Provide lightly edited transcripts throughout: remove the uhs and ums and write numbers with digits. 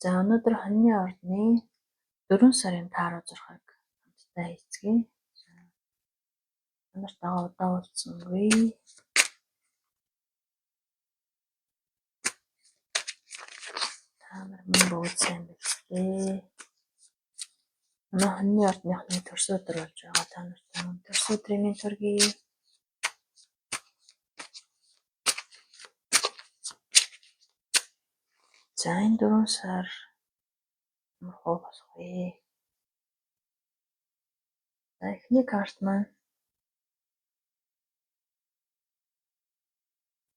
За өнөөдөр хоньны ордны 4 сарын тааруу зурхайг хамтдаа хийцгээе. За та нартайгаа удаан уулзсангүй. Та нар мөн бүгд сайн билээ. Манай хоньны ордныхны төрсөн өдөр болж байгаа. Та нартай мөн төрсөн өдрийн мэнд хүргэе. За энэ 4 сар ямар хуу болох вэ? За эхний карт маань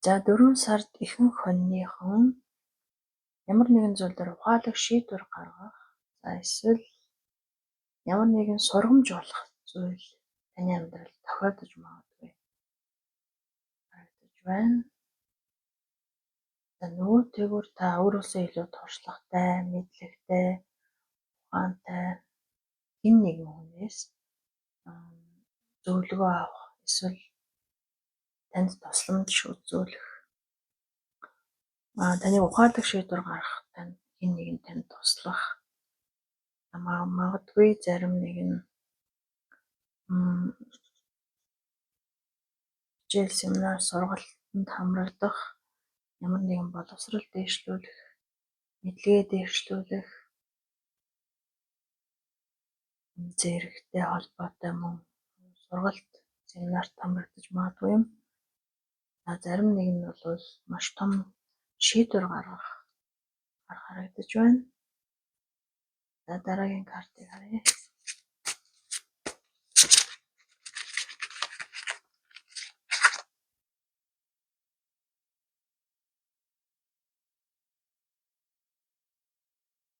за 4 сард ихэнх хоньныхон ямар нэгэн зүйл дээр ухаалаг шийдвэр гаргах, за эсвэл ямар нэгэн сургамж болох зүйл таны амьдралд тохиолдож магадгүй харагдаж байна. За нөгөө тэгвэр та өөрөөсөө илүү туршлагатай, мэдлэгтэй, ухаантай хэн нэгэн хүнээс зөвлөгөө авах эсвэл танд тусламж үзүүлэх, таныг ухаалаг шийдвэр гаргах танд хэн нэгэн танд туслах магадгүй зарим нэг нь хичээл, семинар, сургалтанд хамрагдах, ямар нэгэн боловсрол дэвшлүүлэх, мэдлэгээ дэвшлүүлэх зэрэгтэй холбоотой мөн сургалт, семинарт хамрагдаж магадгүй юм. За зарим нэг нь бол маш том шийдвэр гаргах харагдаж байна. За дараагийн картыг харъя.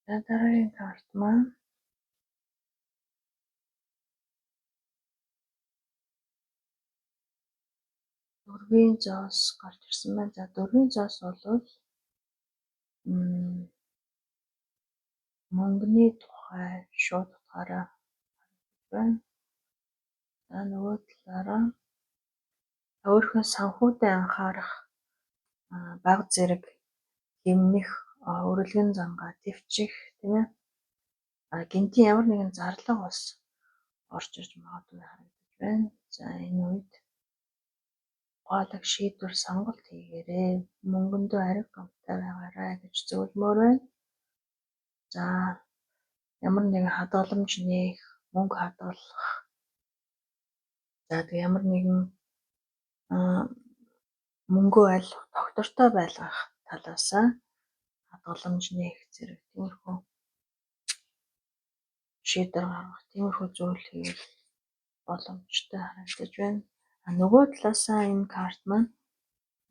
За дараагийн карт маань дөрвийн зоос гарч ирсэн байна. За дөрвийн зоос бол мөнгөний тухай шууд утгаараа харагдаж байна. За нөгөө талаараа өөрийнхөө санхүүдэд анхаарах, баг зэрэг хэмнэх, өрөлгөн зангаа тэвчих тийм ээ. Гэнтийн ямар нэгэн зарлага бас орж ирж магадгүй харагдаж байна. За энэ үед ухаалаг шийдвэр сонголт хийгээрэй. Мөнгөндөө ариг гомтой байгаарай гэж зөвлөмөөр байна. За ямар нэгэн хадгаламж нээх, мөнгө хадгалах. За тэг ямар нэгэн мөнгөө аль тогтвортой байлгах талаасаа хадгаламж нээх зэрэг тиймэрхүү шийдвэр гаргах, тиймэрхүү зүйл хийх боломжтой харагдаж байна. А нөгөө талаасаа энэ карт маань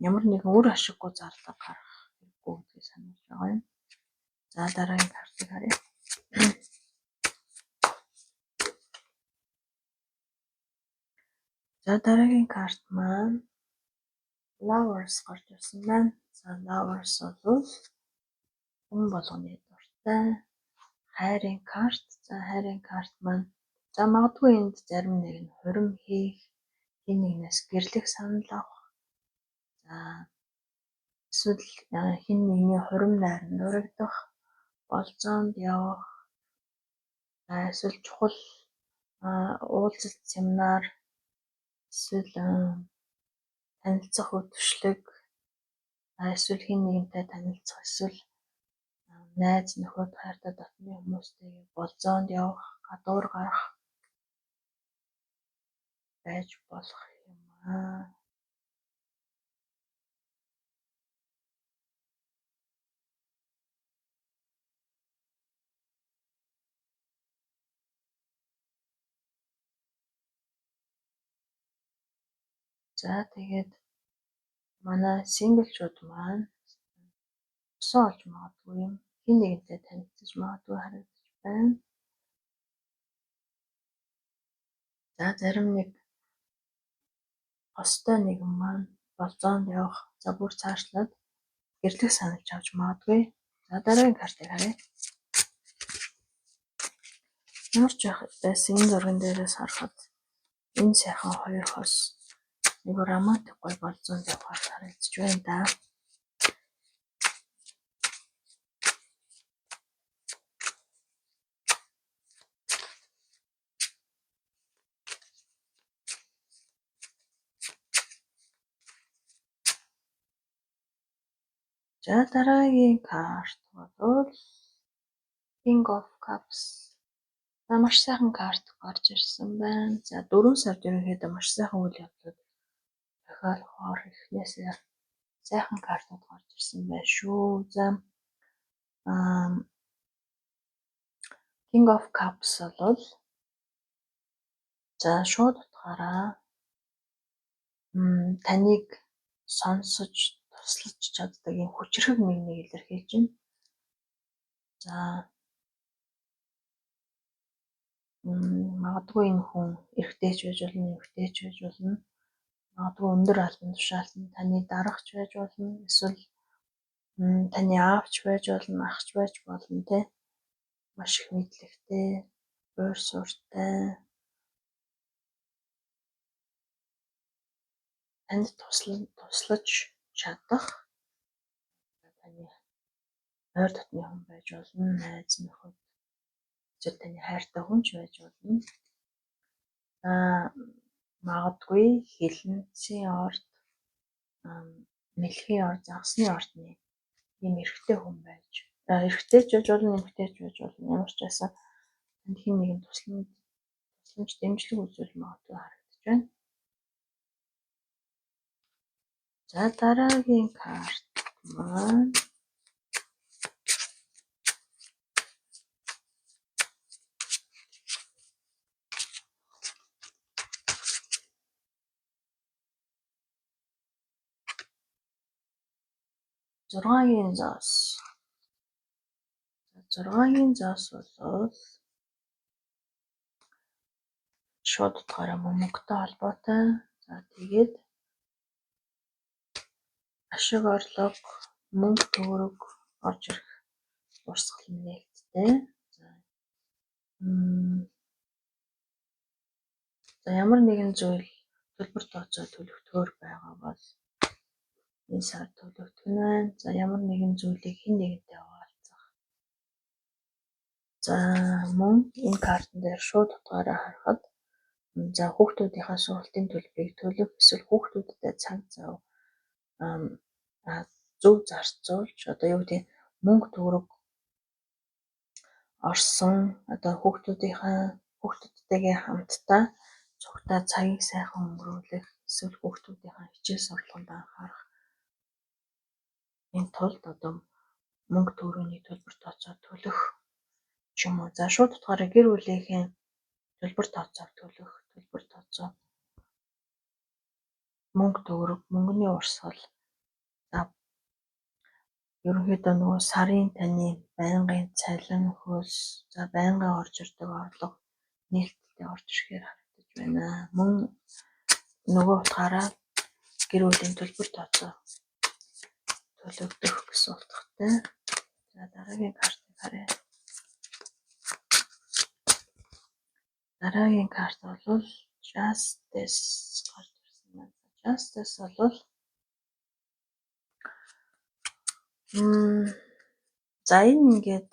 ямар нэгэн үр ашиггүй зарлага гаргах хэрэггүй гэдгийг сануулж байгаа юм. За дараагийн картыг харъя. За дараагийн карт маань Lovers гарч ирсэн байна. За Lovers бол хүн болгоны дуртай хайрын карт. За хайрын карт маань за магадгүй энд зарим нэг нь хурим хийх, хэн нэгнээс гэрлэх санал авах. За эсвэл хэн нэгний хурим найранд дурагдах, болзоонд явах, эсвэл чухал уулзалт, семинар, эсвэл танилцах үдшилэг, эсвэл хэн нэгэнтэй танилцах, эсвэл найз нөхөд хайртай дотны хүмүүстэйгээ болзоонд явах, гадуур гарах байж болох юм аа. За тэгээд манай синглчүүд маань усан олж магадгүй юм. Хэн нэгэнтэй танилцаж магадгүй харагдаж байна. За зарим нэг хостой нэгэн маань болзоонд явах, за бүр цаашлаад гэрлэх саналж авч магадгүй. За дараагийн картыг харъя. Ямар ч байсан энэ зурган дээрээс харахад энэ сайхан хоёр хос нэг романтик гоё болзоонд явахаар харагдаж байна да. За, дараагийн карт бол King of Cups. За, маш сайхан карт гарч ирсэн байна. За, 4 сард ерөнхийдөө маш сайхан үйл явдлууд тохиолдохоор эхнээсээ сайхан картууд гарч ирсэн байна шүү. За, King of Cups бол за шууд утгаараа таныг сонсож туслаж чаддаг юм хүчирхэг нэгнийг илэрхийлж байна. За, магадгүй энэ хүн эрэгтэй ч байж болно, эмэгтэй ч байж болно. Магадгүй өндөр албан тушаалсан таны дарагч байж болно. Эсвэл таны аав ч байж болно, ах ч байж болно те. Маш их мэдлэгтэй, ойр суурьтай. Танд туслаж чадах таны ойр дотны хүн байж болно, найз нөхөд, эсвэл таны хайртай хүн ч байж болно. Магадгүй хилэнцгийн орд, мэлхийн орд, загасны ордны ийм эрэгтэй хүн байж, эрэгтэй ч байж болно, эмэгтэй ч байж болно. Ямар ч байсан танд хэн нэгэн тусламж, дэмжлэг үзүүлж магадгүй харагдаж байна. За, дараагийн карт маань 6-гийн зоос. 6-гийн зоос бол шууд утгаараа мөнгөтэй холбоотой. За, тэгээд ашиг орлого, мөнгө төгрөг орж ирэх урсгал нээлттэй. За, ямар нэгэн зүйл төлбөр тооцоо төлөгдөхөөр байгаа бол энэ сар төлөгдөх нь байна. За, ямар нэгэн зүйлийг хэн нэгэнтэй хуваалцах. За, мөн энэ картн дээр шууд утгаараа харахад за хүүхдүүдийнхээ сургалтын төлбөрийг төлөх эсвэл хүүхдүүдтэй цаг зав зөв зарцуулж, одоо юу гэдэг, мөнгө төгрөг орсон, одоо хүүхдүүдтэйгээ хамтдаа цугтаа цагийг сайхан өнгөрүүлэх эсвэл хүүхдүүдийнхээ хичээл сурлаганд анхаарах энэ тулд одоо мөнгө төгрөгийн төлбөр тооцоо төлөх ч юм уу. За, шууд утгаараа гэр бүлийнхээ төлбөр тооцоог төлөх, төлбөр тооцоо, мөнгө төгрөг, мөнгөний урсгал. За, ерөнхийдөө нөгөө сарын таны байнгын цалин хөлс, за байнгын орж ирдэг орлого нээлттэй орж ирэхээр харагдаж байна. Мөн нөгөө утгаараа гэр бүлийн төлбөр тооцоо төлөгдөх гэсэн утгатай. За, дараагийн картыг харъя. Дараагийн карт бол Justice гарч ирсэн байна. Justice бол за энэ ингээд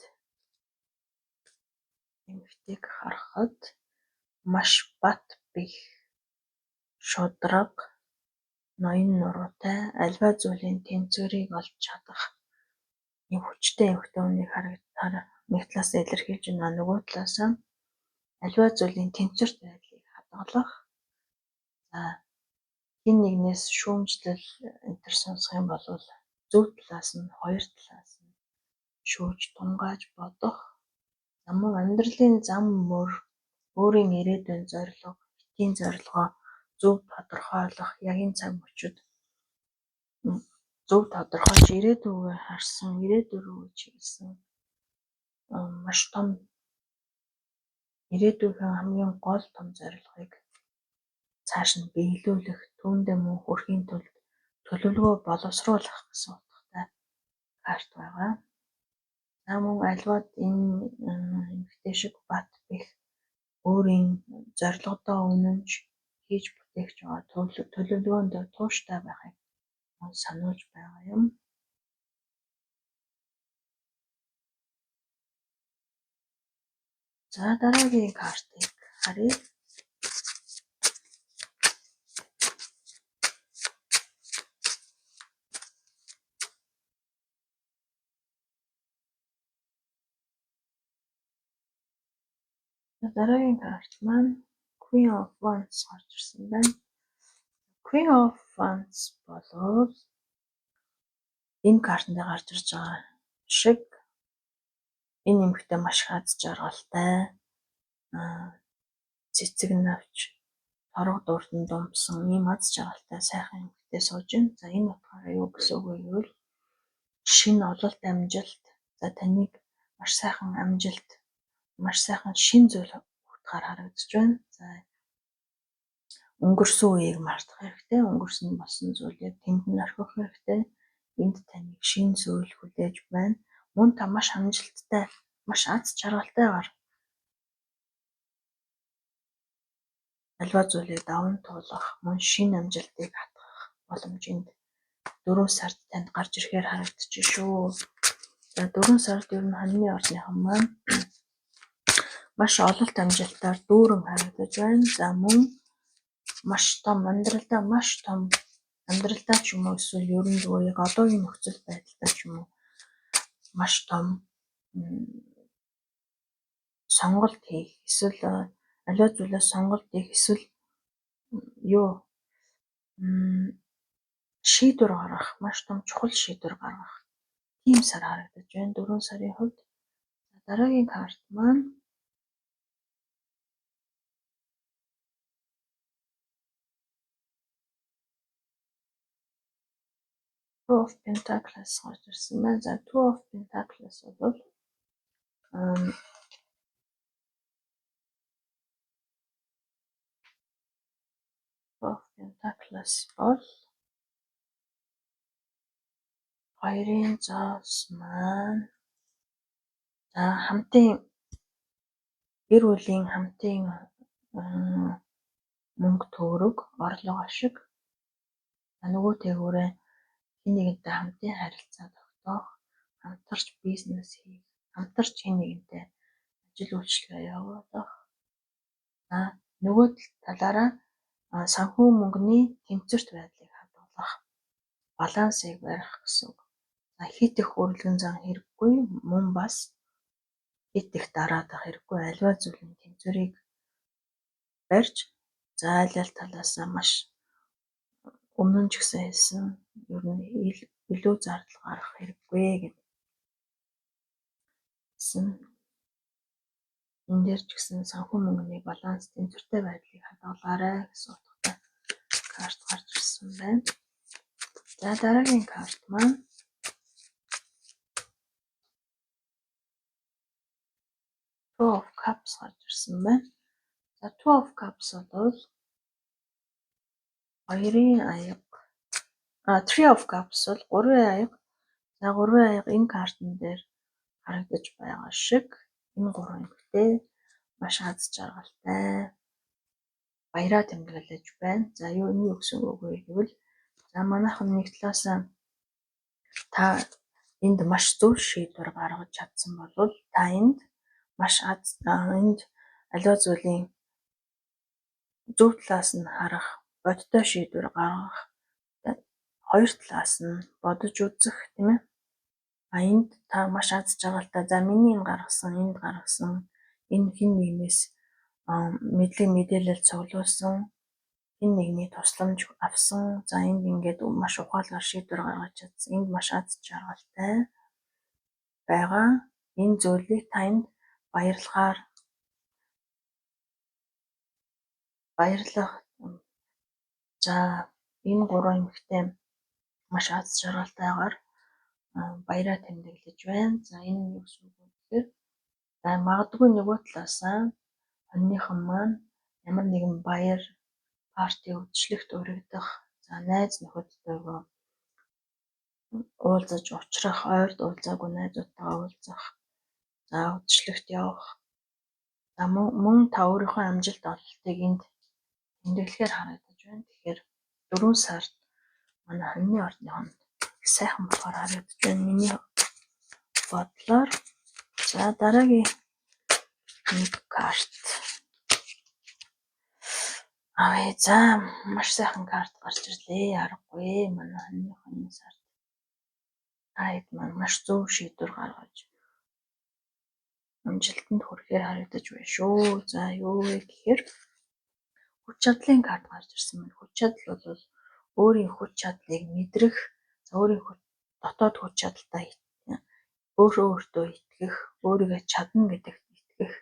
эмэгтэйг харахад маш бат бэх, шударга, ноён нуруутай, аливаа зүйлийн тэнцвэрийг олж чадах ийм хүчтэй эмэгтэй хүнийг харагдахаар нэг талаасаа илэрхийлж байна. Нөгөө талаасаа аливаа зүйлийн тэнцвэрт байдлыг хадгалах. За, хэн нэгнээс шүүмжлэл энэ тэр сонсох юм бол зөв талаас нь, хоёр талаас нь шүүж тунгааж бодох. За, мөн амьдралын зам мөр, өөрийн ирээдүйн зорилго, хэтийн зорилгоо зөв тодорхойлох, яг энэ цаг мөчид зөв тодорхойлж ирээдүйгээ харсан, ирээдүй рүү чиглэсэн маш том ирээдүйнхээ хамгийн гол том зорилгыг цааш нь биелүүлэх, түүндээ мөн хүрэхийн тулд төлөвлөгөө боловсруулах гэсэн утгатай карт байгаа. За, мөн аливаад энэ эмэгтэй шиг бат бэх, өөрийн зорилгодоо үнэнч, хийж бүтээх байгаа төлөвлөгөөнд тууштай байхыг мөн сануулж байгаа юм. За, дараагийн картыг харъя. Дараагийн карт маань Queen of Wands гарч ирсэн байна. Queen of Wands болвол энэ картанд гарч ирж байгаа шиг энэ эмэгтэй маш их аз жаргалтай, цэцэг навч торог дуурдан думсан ийм аз жаргалтай сайхан эмэгтэй сууж байна. За, энэ утгаараа юу гэсэн үг вэ гэвэл шинэ ололт амжилт, за, таныг маш сайхан амжилт, маш сайхан шинэ зүйл утгаар харагдаж байна. За, өнгөрсөн үеийг мартах хэрэгтэй. Өнгөрсөн болсон зүйлийг тэнд нь орхих хэрэгтэй. Энд таныг шинэ зүйл хүлээж байна. Мөн та маш амжилттай, маш аз жаргалтайгаар аливаа зүйлийг даван туулах, мөн шинэ амжилтыг хатгах боломж энд 4 сард танд гарч ирэхээр харагдчих шүү. За, 4 сард ер нь хоньны орныхон маань маш ололт амжилтаар дүүрэн харагдаж байна. За, мөн маш том амьдралдаа, маш том амьдралдаа ч юм уу, эсвэл ер нь зүгээр яг одоогийн нөхцөл байдалтай ч юм уу, маш том сонголт хийх эсвэл аливаа зүйлээ сонголт хийх эсвэл юу шийдвэр гаргах, маш том чухал шийдвэр гаргах тийм сар харагдаж байна 4 сарын хувьд. Дараагийн карт маань Two of Pentacles гарч ирсэн байна. За, Two of Pentacles бол Two of Pentacles бол хоёрын зоос маань, за, хамтын гэр бүлийн хамтын мөнгө төгрөг, орлого ашиг, нөгөө тэгүүрээ хэн нэгэнтэй хамтын харилцаа тогтоох, хамтарч бизнес хийх, хамтарч хэн нэгэнтэй ажил үйлчилгээ явуулах. За, нөгөө талаараа санхүү мөнгөний тэнцвэрт байдлыг хадгалах, балансыг барих гэсэн үг. За, хэт их үрэлгэн зан хэрэггүй, мөн бас хэт их дараадах хэрэггүй, аливаа зүйлийн тэнцвэрийг барьж, за, аль аль талаасаа маш өмнө нь ч гэсэн хэлсэн, ер нь илүү зардал гаргах хэрэггүй гэсэн. Энэ дээр ч гэсэн санхүү мөнгөний баланс, тэнцвэртэй байдлыг хадгалаарай гэсэн утгатай карт гарч ирсэн байна. За, дараагийн карт маань Two of Cups гарч ирсэн байна. За, Two of Cups бол хоёрын аяга. Three of Cups бол гурван аяга. За, гурван аяга энэ картн дээр харагдаж байгаа шиг энэ гурван эмэгтэй маш аз жаргалтай баяраа тэмдэглэж байна. За, юу энэ юу гэсэн үг вэ гэвэл, за, манайхан нэг талаасаа та энд маш зөв шийдвэр гаргаж чадсан бол та энд маш аз энд аливаа зүйлийн зөв талаас нь харах, бодтой шийдвэр гаргах, хоёр талаас нь бодож үзэх, тийм ээ. А энд та маш аз жаргалтай, за, миний энэ гаргасан, энд гаргасан, энэ хэн нэгнээс мэдлэг мэдээлэл цуглуулсан, хэн нэгний тусламж авсан. За, энд ингээд маш ухаалгаар шийдвэр гаргаж чадсан. Энд маш аз жаргалтай байгаа. Энэ зүйлийг та энд баярлахаар баярлах. За, энэ гурван эмэгтэй маш аз жаргалтайгаар баяраа тэмдэглэж байна. За, энэ нь юу гэсэн үг вэ гэхээр, за, магадгүй нөгөө талаасаа хоньныхон маань ямар нэгэн баяр, party, үдшилтэд уригдах, за, найз нөхөдтэйгөө уулзаж уулзах, ойрд уулзаагүй найзуудтайгаа уулзах, за, үдшилтэд явах. За, мөн та өөрийнхөө амжилт ололтыг энд тэмдэглэхээр харагдаж байна. Тэгэхээр 4 сард манай хоньны ордныхон их сайхан болохоор харагдаж байна миний бодлоор. За, дараагийн нэг карт. Аа, за, маш сайхан карт гарч ирлээ. Аргагүй манай хоньныхон энэ сард та хэд маань маш зөв шийдвэр гаргаж Амжилтанд хүрэхээр харагдаж байна шүү. За, юу вэ гэхээр хүч чадлын карт гарч ирсэн байна. Хүч чадал бол өөрийн хүч чадлыг мэдрэх, өөрийн дотоод хүч чадалтай өөрөө өөртөө итгэх, өөрийгөө чадна гэдэгт итгэх.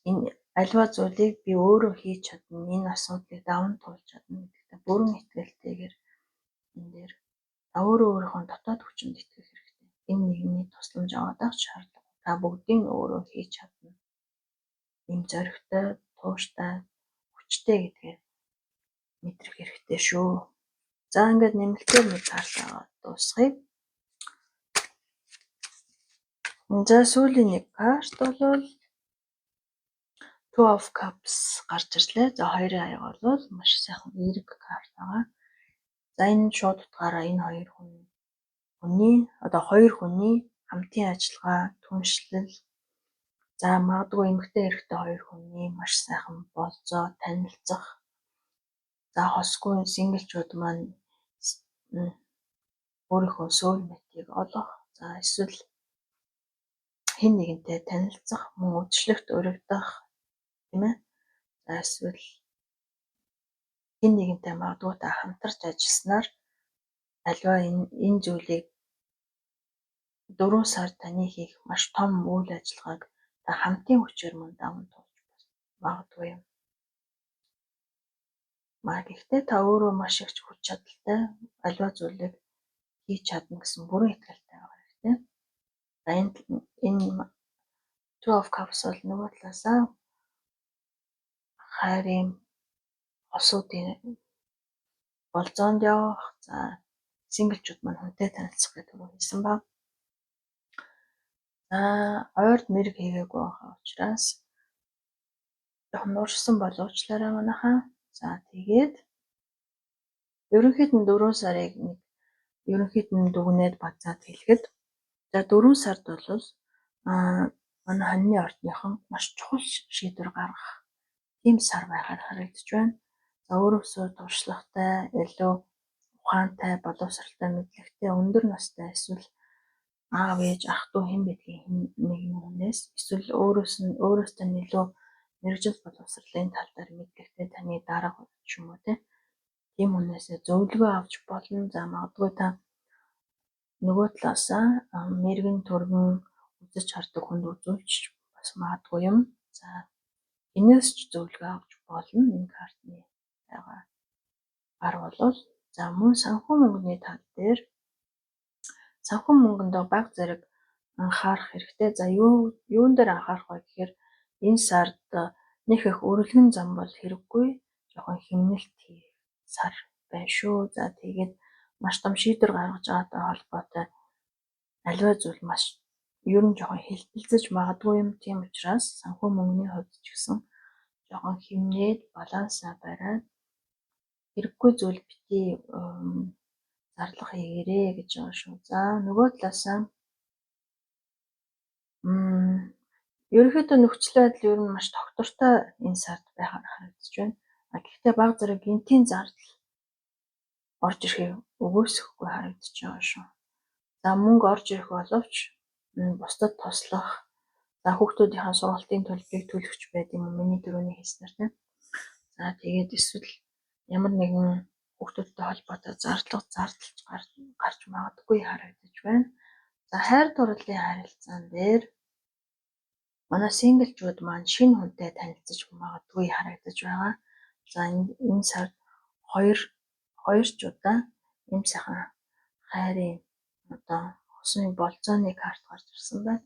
Энэ аливаа зүйлийг би өөрөө хийж чадна, энэ асуудлыг даван туулж чадна гэдэгт бүрэн итгэлтэйгээр энэ дээр өөрөө өөрийнхөө дотоод хүчинд итгэх хэрэгтэй. Энэ нэгний тусламж аваад авах шаардлага. Та бүгдийг өөрөө хийж чадна. Ийм зоригтой, тууштай, хүчтэй гэдгээ мэдрэх хэрэгтэй шүү. За, ингээд нэмэлтээр нэг карт аваад дуусгая. За, сүүлийн нэг карт бол Two of Cups гарч ирлээ. За, хоёрын аяга бол маш сайхан эерэг карт байгаа. За, энэ шууд утгаараа энэ хоёр хүний, одоо хоёр хүний хамтын ажиллагаа, түншлэл, за, магадгүй эмэгтэй эрэгтэй хоёр хүний маш сайхан болзоо, танилцах. За, хосгүй single чүүд маань өөрийнхөө soulmate-ийг олох. За, эсвэл хэн нэгэнтэй танилцах, мөн үдшилтэд уригдах, тийм ээ. За, эсвэл хэн нэгэнтэй магадгүй та хамтарч ажилласнаар аливаа энэ зүйлийг 4 сар таны хийх маш том үйл ажиллагааг та хамтын хүчээр мөн даван туулж магадгүй юм. Гэхдээ та өөрөө маш их хүч чадалтай, аливаа зүйлийг хийж чадна гэсэн бүрэн итгэлтэй байх хэрэгтэй. За, энэ Two of Cups бол нөгөө талаасаа хайрын хосуудын болзоонд явах, за, single чүүд маань хүнтэй танилцах гэдэг үг хэлсэн ба. За, ойрд мэрэг хийгээгүй байгаа учраас жоохон нуурсан боловчлаарай, манайхаа. За, тэгээд ерөнхийд нь 4 сарыг нэг ерөнхийд нь дүгнээд базаад хэлэхэд, за, 4 сард бол манай хонины ордныхон маш чухал шийдвэр гаргах тийм сар байхаар харагдаж байна. За, өөрөөсөө туршлагатай, илүү ухаантай, боловсралтай, мэдлэгтэй, өндөр настай эсвэл аав ээж, ах дүү хэн байдгийг нэгэн хүнээс эсвэл өөрөөс нь өөрөөсөө нь илүү мэргэжил боловсролын тал дээр мэдлэгтэй таны дарга ч юм уу, тийм хүнээсээ зөвлөгөө авч болно. За, магадгүй та нөгөө талаасаа мэргэн түргэн үзэж хардаг хүнд үзүүлж бас магадгүй юм. За, энээс ч зөвлөгөө авч болно энэ картны байгаа гар болвол. За, мөн санхүү мөнгөний тал дээр санхүү мөнгөндөө бага зэрэг анхаарах хэрэгтэй. За, юун дээр анхаарах вэ гэхээр энэ сард нэг их өрөлгөн зам бол хэрэггүй, жоохон хэмнэлт хийх сар байна шүү. За, тэгээд маш том шийдвэр гаргаж байгаатай холбоотой аливаа зүйл маш ер нь жоохон хэлтэлзэж магадгүй юм. Тийм учраас санхүү мөнгөний хувьд ч гэсэн жоохон хэмнээд, балансаа бариад, хэрэггүй зүйл битгий зарлах хийгээрэй гэж байгаа шүү. За, нөгөө талаасаа ерөнхийдөө нөхцөл байдал ер нь маш тогтвортой энэ сард байхаар харагдаж байна. А гэхдээ бага зэрэг гэнэтийн зардал орж ирэхийг үгүйсгэхгүй харагдаж байгаа шүү. За, мөнгө орж ирэх боловч бусдад туслах, за, хүүхдүүдийнхээ сургалтын төлбөрийг төлөх ч байд юм уу, миний түрүүний хэлснээр, тийм. За, тэгээд эсвэл ямар нэгэн хүүхдүүдтэй холбоотой зарлага зардалч гарч магадгүй харагдаж байна. За, хайр дурлалын харилцаан дээр манай single чүүд маань шинэ хүнтэй танилцаж магадгүй харагдаж байгаа. За, энэ сард хоёр хоёр ч удаа ийм сайхан хайрын одоо хосын болзооны карт гарч ирсэн байна.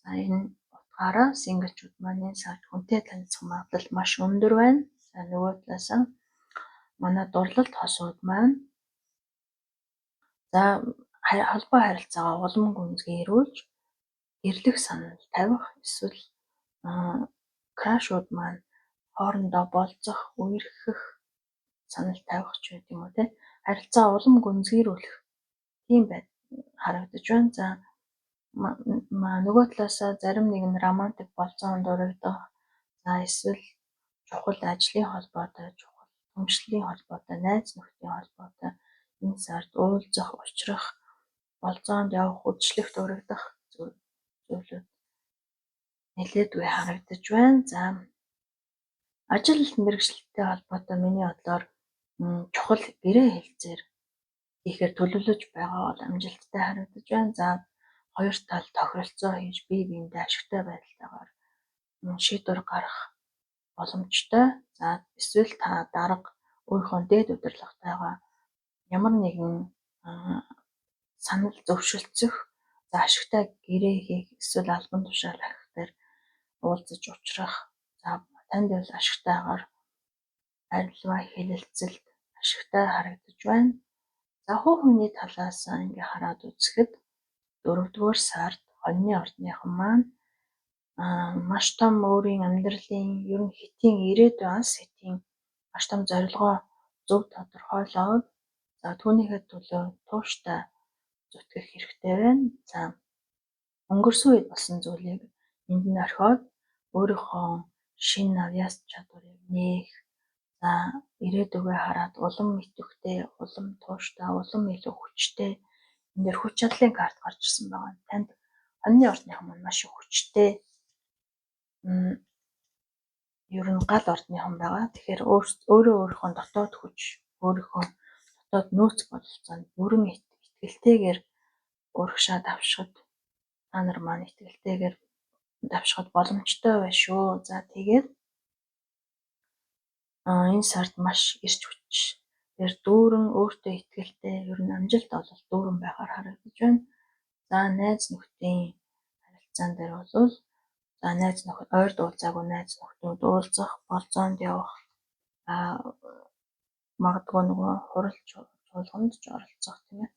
За, энэ утгаараа single чүүд маань энэ сард хүнтэй танилцах магадлал маш өндөр байна. За, нөгөө талаасаа манай дурлалт хосууд маань, за, холбоо харилцаагаа улам гүнзгийрүүлж гэрлэх санал тавих эсвэл crush ууд маань хоорондоо болзох, үерхэх санал тавих ч байд юм уу, те. Харилцаа улам гүнзгийрүүлэх тийм байд харагдаж байна. За, нөгөө талаасаа зарим нэгэн романтик болзоонд урагдах, за, эсвэл чухал ажлын холбоотой, чухал түншлэлийн холбоотой, найз нөхдийн холбоотой энэ сард уулзах, учрах, болзоонд явах, үдшилтэд урагдах зүйлүүд Нэлээдгүй харагдаж байна. За, ажил мэргэжилтэй холбоотой миний бодлоор чухал гэрээ хэлцээр хийхээр төлөвлөж байгаа бол амжилттай харагдаж байна. За, хоёр тал тохиролцоо хийж бие биендээ ашигтай байдалтайгаар шийдвэр гаргах боломжтой. За, эсвэл та дарга өөрийнхөө дээд удирдлагатайгаа ямар нэгэн санал зөвшөлдсөх, за ашигтай гэрээ хийх эсвэл албан тушаал ахих дээр уулзаж учрах, за танд бол ашигтайгаар арилваа хэлэлцэлт ашигтай харагдаж байна. За, хувь хүний талаас ингээ хараад үзэхэд 4-р сард хоньны ордныхан маань маш том өөрийн амьдралын ер нь хэтийн ирээдүйн алс хэтийн маш том зорилгоо зөв тодорхойлоод, за түүнийхээ төлөө тууштай зүтгэх хэрэгтэй байна. За, өнгөрсөн үед болсон зүйлийг энд нь орхиод өөрийнхөө шинэ авьяас чадварыг нээх, за ирээдүгөө хараад улам идэвхтэй, улам тууштай, улам илүү хүчтэй. Энэ дээр хүч чадлын карт гарч ирсэн байгаа. Танд хоньны ордныхан маань маш их хүчтэй, ер нь гал ордныхан байгаа. Тэгэхээр өөрөө өөрийнхөө дотоод хүч, өөрийнхөө дотоод нөөц бололцоонд бүрэн итгэлтэйгээр урагшаа давшихад, та нар маань итгэлтэйгээр давшихад боломжтой байна шүү. За, тэгээд энэ сард маш эрч хүч тэр дүүрэн, өөртөө итгэлтэй, ер нь амжилт ололт дүүрэн байхаар харагдаж байна. За, найз нөхдийн харилцаан дээр бол за найз нөхөд, ойрд уулзаагүй найз нөхдүүд уулзах, болзоонд явах, магадгүй нөгөө хурал чуулганд ч оролцох, тийм ээ.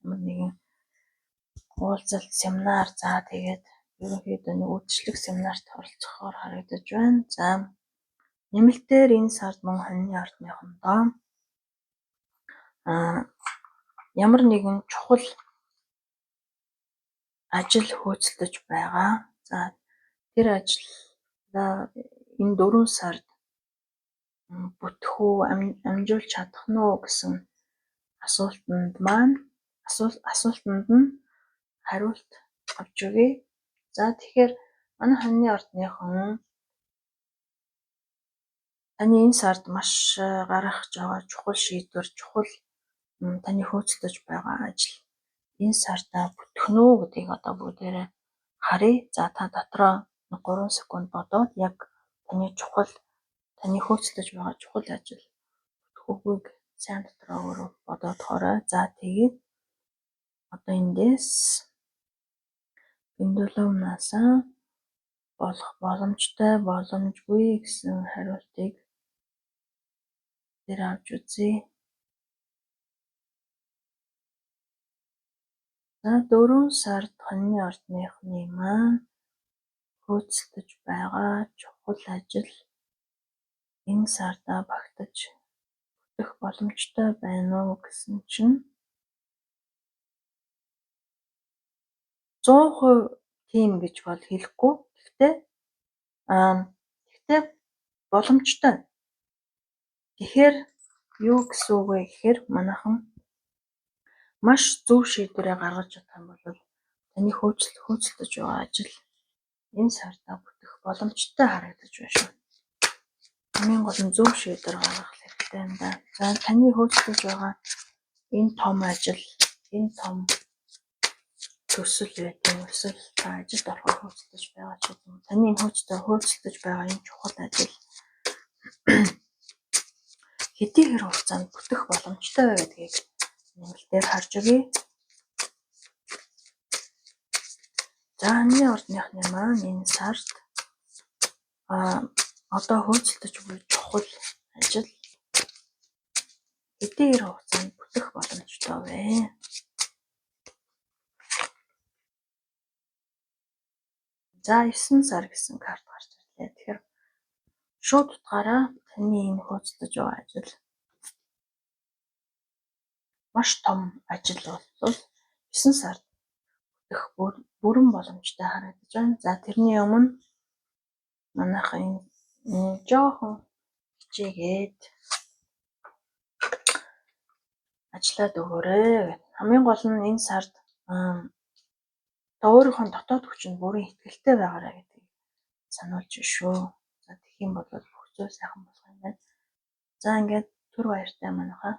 Ямар нэгэн уулзалт, семинар, за тэгээд ерөнхийдөө нэг үдшилэг семинарт оролцохоор харагдаж байна. За, нэмэлтээр энэ сард мөн хоньны ордныхондоо ямар нэгэн чухал ажил хөөцөлдөж байгаа. За, тэр ажлаа энэ 4 сард бүтэх үү, амжуулж чадах нь уу гэсэн асуултанд маань асуултанд нь хариулт авч өгье. За, тэгэхээр манай хоньны ордныхон таны энэ сард маш гаргах гэж байгаа чухал шийдвэр, чухал таны хөөцөлдөж байгаа ажил энэ сардаа бүтэх нь үү гэдгийг одоо бүгдээрээ харъя. За, та дотроо 3 секунд бодоод яг таны чухал, таны хөөцөлдөж байгаа чухал ажил бүтэх үгүйг сайн дотроо өөрөө бодоод хоорой. За, тэгээд одоо эндээс pendulum-наас болох боломжтой, боломжгүй гэсэн хариултыг дээр авч үзье. За, 4 сард хоньны ордныхны маань хөөцөлдөж байгаа чухал ажил энэ сардаа багтаж бүтэх боломжтой байна уу гэсэн чинь 100% тийм гэж бол хэлэхгүй. Гэхдээ боломжтой. Тэгэхээр юу гэсэн үг вэ гэхээр манайхан маш зөв шийдвэрээ гаргаж чадах юм бол таны хөөцөлдөж байгаа ажил энэ сардаа бүтэх боломжтой харагдаж байна шүү. Хамгийн гол нь зөв шийдвэр гаргах хэрэгтэй юм да. За, таны хөөцөлдөж байгаа энэ том ажил, энэ том төсөл байдаг юм. Эсвэл та ажилд орохоор хөөцөлдөж байгаа ч гэдэг юм. Таны энэ хөөцөлдөж байгаа энэ чухал ажил хэдийгээр хугацаанд бүтэх боломжтой вэ гэдгийг нэмэлтээр харж өгье. За, хоньны ордныхны маань энэ сард одоо хөөцөлдөж буй чухал ажил хэдийгээр хугацаанд бүтэх боломжтой вэ? За, 9 сар гэсэн карт гарч ирлээ. Тэгэхээр шууд утгаараа таны энэ хөөцөлдөж байгаа ажил маш том ажил бол 9 сард бүтэх бүрэн боломжтой харагдаж байна. За, тэрний өмнө манайхан энэ жоохон хичээгээд ажиллаад өгөөрэй. Хамгийн гол нь энэ сард та өөрийнхөө дотоод хүчинд бүрэн итгэлтэй байгаарай гэдгийг Сануулж шүү. За, тэгэх юм бол бүх зүйл сайхан болох юм байна. За, ингээд түр баяртай манайхаа.